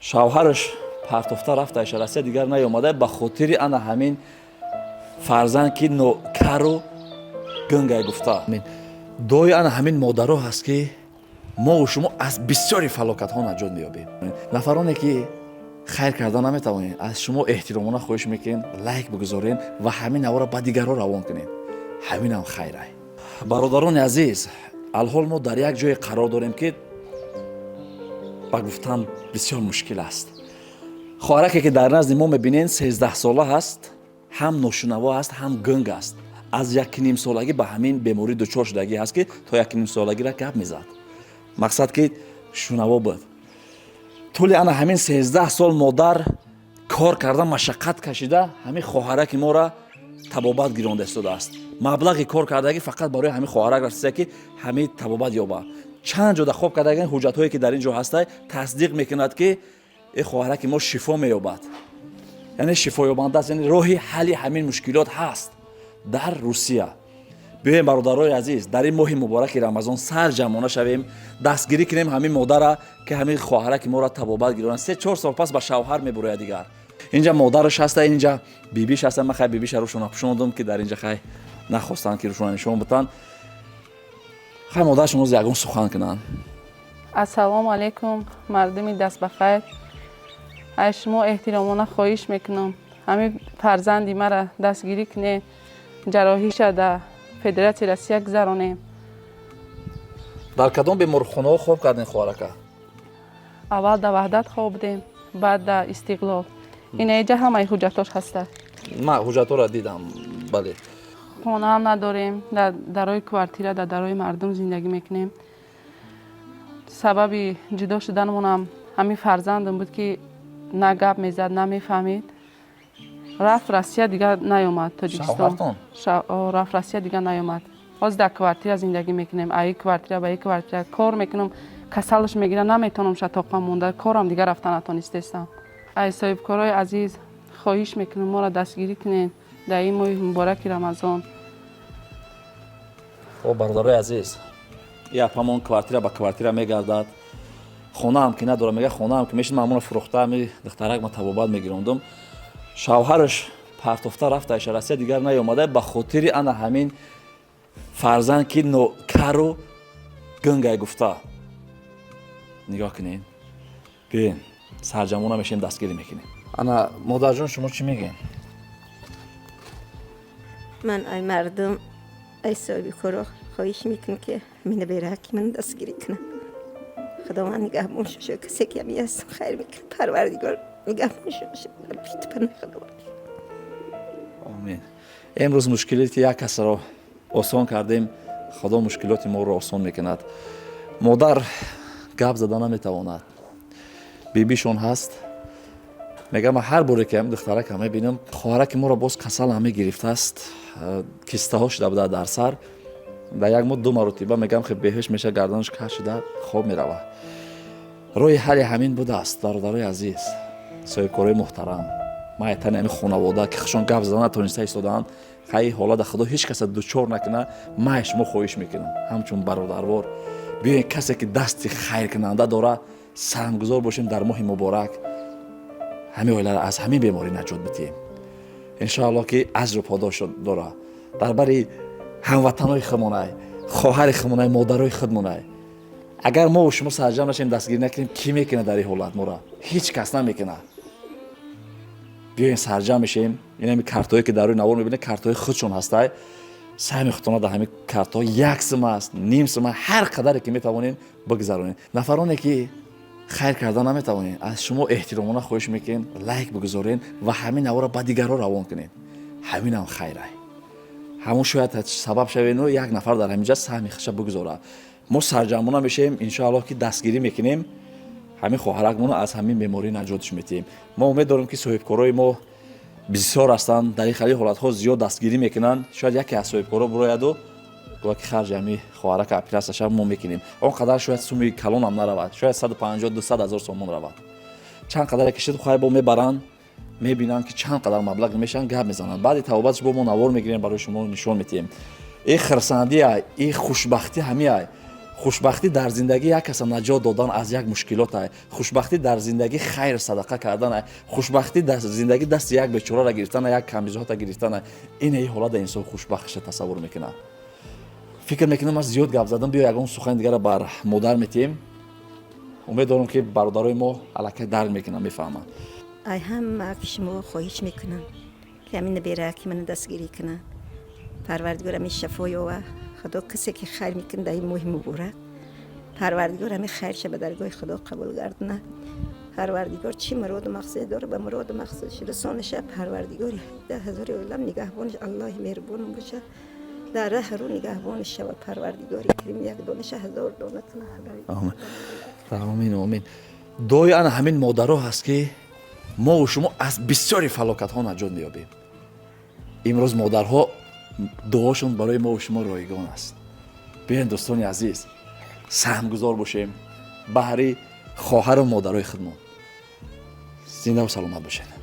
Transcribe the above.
Шавҳараш партофта рафтааша Россия, дигар наёмада, ба хотири ана ҳамин фарзанд, ки нокару гунгай гуфта. Дуои ана ҳамин модаро ҳаст, ки мову шумо аз бисёри фалокатҳо наҷот меёбем. Нафароне, ки хайр карда наметавонед, аз шумо эҳтиромона хоҳиш мекунем, лайк бигузорен ва ҳамин навора ба дигарҳо равон кунед. Ҳаминам хайрай. Бародарони азиз, алҳол мо дар як ҷое қарор дорем, ки ба гуфтан бисёр мушкил аст. Хоҳараке, ки дар назди мо мебинед, 13сола ҳаст, ҳам ношунаво ҳаст, ҳам гунг аст. Аз 1,5 солагӣ ба ҳамин беморӣ дучор шудагӣ ҳаст, ки то 1,5 солагира гап мезад, мақсад ки шунаво буд. Тӯли ана ҳамин 13 сол модар кор карда, машаққат кашида, ҳамин хоҳараки моро табобат гиронда истодааст. Маблағи кор кардагӣ фақат барои ҳамин хоҳарак расида, ки ҳамин табобат ёба. Чанд ҷода хоб кардаги, ҳуҷҷатҳое, ки дар ин ҷо ҳастай, тасдиқ мекунад, ки ин хоҳараки мо шифо меёбад, яъне шифоёбанда аст, яъне роҳи ҳалли ҳамин мушкилот ҳаст дар Русия. Биёем, бародарои азиз, дар ин моҳи мубораки Рамазон сарҷамъона шавем, дастгирӣ кунем ҳамин модара, ки ҳамин хоҳараки моро табобат гиронад. 3-4 сол пас ба шавҳар мебурояд дигар. Инҷа модараш ҳаста, инҷа бибиш ҳаста. Ман хай бибиша рӯшона пӯшондум, ки дар инҷа хай нахостанд, ки рӯшона нишон бутанд. Хай, модаршон оз ягон сухан кунанд. Ассалому алайкум, мардуми дастбахайр. Аз шумо эҳтиромона хоҳиш мекунам, ҳамин фарзанди мара дастгирӣ кунед, ҷарроҳиша дар Федератсияи Россия гузаронем. Дар кадом беморхонаҳо хоб кардем, хоҳарака? Аввал дар Ваҳдат хоб будем, баъд дар Истиқлол. Инаиҷа ҳамаи ҳуҷҷатош ҳаста. Ман ҳуҷҷатҳоро дидам, бале. Хонаам надорем, дар дарои квартира, дар дарои мардум зиндагӣ мекунем. Сабаби ҷудо шуданамонам ҳамин фарзандам буд, ки на гап мезад, на мефаҳмид. Рафт Россия, дигар наёмад Тоҷикистон. Шавҳартон? Рафт Россия, дигар наёмад. Ҳозир дар квартира зиндагӣ мекунем, аи квартира ба и квартира кор мекунам. Касалаш мегирам, наметавонам шатоқа монда, корам дигар рафта натонистестам. Ай соҳибкорои азиз хоҳиш мекунам, моро дастгирӣ кунед дар ин моҳи мубораки Рамазон. О, бародарои азиз, и апамон квартира ба квартира мегардад, хонаам ки надорам, мега, хонаам ки мешид, ман ҳамонро фурӯхта, ҳами духтарак ма табобат мегирондум. Шавҳараш партофта рафтааша Россия, дигар наёмада, ба хотири ана ҳамин фарзанд, ки нокару гунгай гуфта. Нигоҳ кунед, биёен, сарҷамона мешем, дастгирӣ мекунем. Ана, модарҷон, шумо чӣ мегӯед? Ман ай мардум, ай соҳибкоро хоҳиш мекунам, ки ҳамина бераки ман дастгирӣ кунам. Худованд нигаҳбон шоша. Касе ки ҳами ҳастам, хайр мекунам, Парвардигор нигаҳбон шоша, дар пишти паноҳи Худованд. Омин. Имрӯз мушкилоти як касро осон кардем, Худо мушкилоти моро осон мекунад. Модар гап зада наметавонад, бибишон ҳаст. Мегам, ман ҳар боре ки ҳамин духтарака мебинам, хоҳараки моро боз касал ҳаме гирифтааст, кистаҳо шуда буда дар сар. Дар як моҳ ду маротиба, мегам, хе беҳуш меша, гарданаш каш шуда, хоб меравад. Роҳи ҳалли ҳамин будааст. Бародарои азиз, соҳибкорои муҳтарам, ман айтани ҳамин хонавода, ки хушон гап зада натониста истодаанд, хай ҳолата Худо ҳеҷ каса дучор накуна, ман аз шумо хоҳиш мекунам, ҳамчун бародарвор, биёен, касе ки дасти хайркунанда дора, саҳмгузор бошем. Дар моҳи муборак ҳамин оиларо аз ҳамин беморӣ наҷот бидиҳем. Иншоаллоҳ, ки аҷру подош дора. Дар бари ҳамватанои худмонай, хоҳари худмонай, модарои худмонай. Агар мо шумо сарҷам нашем, дастгирӣ накунем, кӣ мекунад дар ин ҳолат моро? Ҳеҷ кас намекунад. Биёем, сарҷам мешем. Инами картҳое, ки дар рӯи навор мебинед, картҳои худшон ҳастай. Саҳми худтона дар ҳамин картҳо, 1 сум аст, ним сум, ҳар қадаре ки метавонед, бигзаронед. Нафароне, ки хайр карда наметавонед, аз шумо эҳтиромона хоҳиш мекунем, лайк бигузоред ва ҳамин наворро ба дигарҳо равон кунед. Ҳаминам хайрай. Ҳамон шояд сабаб шавену як нафар дар ҳаминҷа саҳми худша бигузорад. Мо сарҷамона мешавем, иншоаллоҳ, ки дастгирӣ мекунем, ҳамин хоҳаракмонро аз ҳамин беморӣ наҷотш метиҳем. Мо умед дорем, ки соҳибкорои мо бисёр ҳастанд, дар ин хали ҳолатҳо зиёд дастгирӣ мекунанд. Шояд яке аз соҳибкоро бурояду гӯяд, ки харҷи ҳамин хоҳарака оператсияша мо мекунем. Он қадар шояд суми калонам наравад, шояд 150-200 ҳазор сомон равад. Чанд қадаре кишид, хай, бо мебаранд, мебинанд, ки чанд қадар маблағ мешаванд, гап мезананд. Баъди табобатш бо мо навор мегирем, барои шумо нишон метиҳем. И хирсандия, и хушбахтӣ ҳамиай. Хушбахтӣ дар зиндагӣ як каса наҷот додан аз як мушкилот ай. Хушбахтӣ дар зиндагӣ хайр садақа кардан ай. Хушбахтӣ дар зиндагӣ дасти як бечораро гирифтан, як камбизоата гирифтан ай. Инаи ҳолата инсон хушбахтша тасаввур мекунад. Фикр мекунам, ман зиёд гап задам. Биё, ягон сухани дигара бар модар метиҳем. Умед дорам, ки бародарои мо аллакай дарк мекунанд, мефаҳманд. Ай ҳама ки шумо хоҳиш мекунам, ки ҳамин набераки мана дастгирӣ кунанд. Парвардигор ҳамин шафо ёва. Худо, касе ки хайр мекунад дар ин моҳи муборак, Парвардигор ҳамин хайрша ба даргоҳи Худо қабул гардонад. Парвардигор чӣ муроду мақсаде дора, ба муроду мақсадаш расонаша. Парвардигори ҳазори олам нигаҳбонаш, Аллоҳи меҳрубон боша, дар раҳ рӯ нигаҳбонаш шава. Парвардигори карим як донаша ҳазор дона кунад. Амин, омин. Дуои ана ҳамин модаро ҳаст, ки мову шумо аз бисёри фалокатҳо наҷот меёбем. Имрӯз модарҳо дуошон барои мову шумо ройгон аст. Биёен, дӯстони азиз, саҳмгузор бошем баҳри хоҳару модарои худмон. Зиндаву саломат бошед.